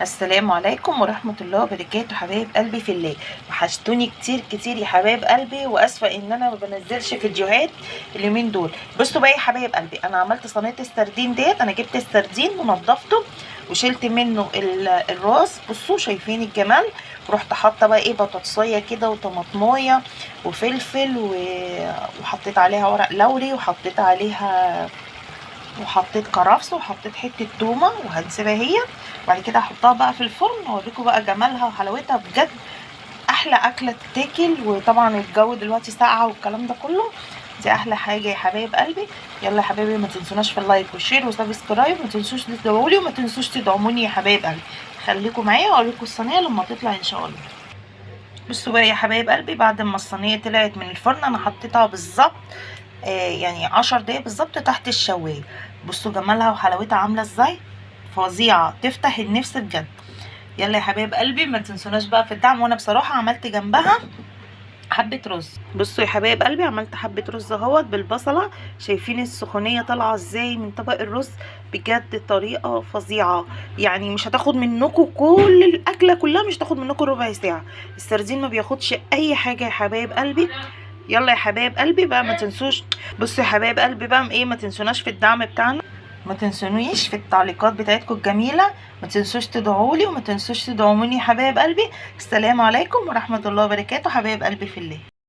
السلام عليكم ورحمة الله وبركاته. حبايب قلبي في الله، وحشتوني كتير كتير يا حبايب قلبي، واسفة ان انا ما بنزلش فيديوهات اليومين دول. بصوا بقى يا حبايب قلبي، انا عملت صينية السردين ديت. انا جبت السردين ونضفته وشلت منه الراس. بصوا شايفين الجمال. رحت حاطه بقى ايه، بطاطسيه كده وطماطمايه وفلفل وحطيت عليها ورق لوري، وحطيت عليها وحطيت كرفس، وحطيت حتة تومة، وهنسيبها هي. وبعد كده هحطها بقى في الفرن واوريكم بقى جمالها وحلاوتها. بجد احلى اكله تتاكل. وطبعا الجو دلوقتي ساقعه والكلام ده كله، دي احلى حاجة يا حبايب قلبي. يلا يا حبايبي، ما تنسوناش في ال like وال share و subscribe، ما تنسوش تدعولي وما تنسوش تدعموني يا حبايب قلبي. خليكم معايا واوريكم الصينية لما تطلع ان شاء الله. بصوا بقى يا حبايب قلبي، بعد ما الصينية طلعت من الفرن انا حطيتها بالظبط يعني 10 دقايق بالظبط تحت الشوايه. بصوا جمالها وحلاوتها عامله ازاي، فظيعة، تفتح النفس بجد. يلا يا حبايب قلبي، ما تنسوناش بقى في الدعم. وانا بصراحة عملت جنبها حبه رز. بصوا يا حبايب قلبي، عملت حبه رز اهوت بالبصله. شايفين السخونيه طالعه ازاي من طبق الرز؟ بجد طريقه فظيعة. يعني مش هتاخد منكم كل الاكلة كلها، مش هتاخد منكم ربع ساعة. السردين ما بياخدش اي حاجة يا حبايب قلبي. يلا يا حبايب قلبي بقى، ما تنسوش. بصوا يا حبايب قلبي بقى ايه، ما تنسوناش في الدعم بتاعنا، ما تنسونيش في التعليقات بتاعتكم الجميلة، ما تنسوش تدعولي وما تنسوش تدعموني يا حبايب قلبي. السلام عليكم ورحمة الله وبركاته حبايب قلبي في الله.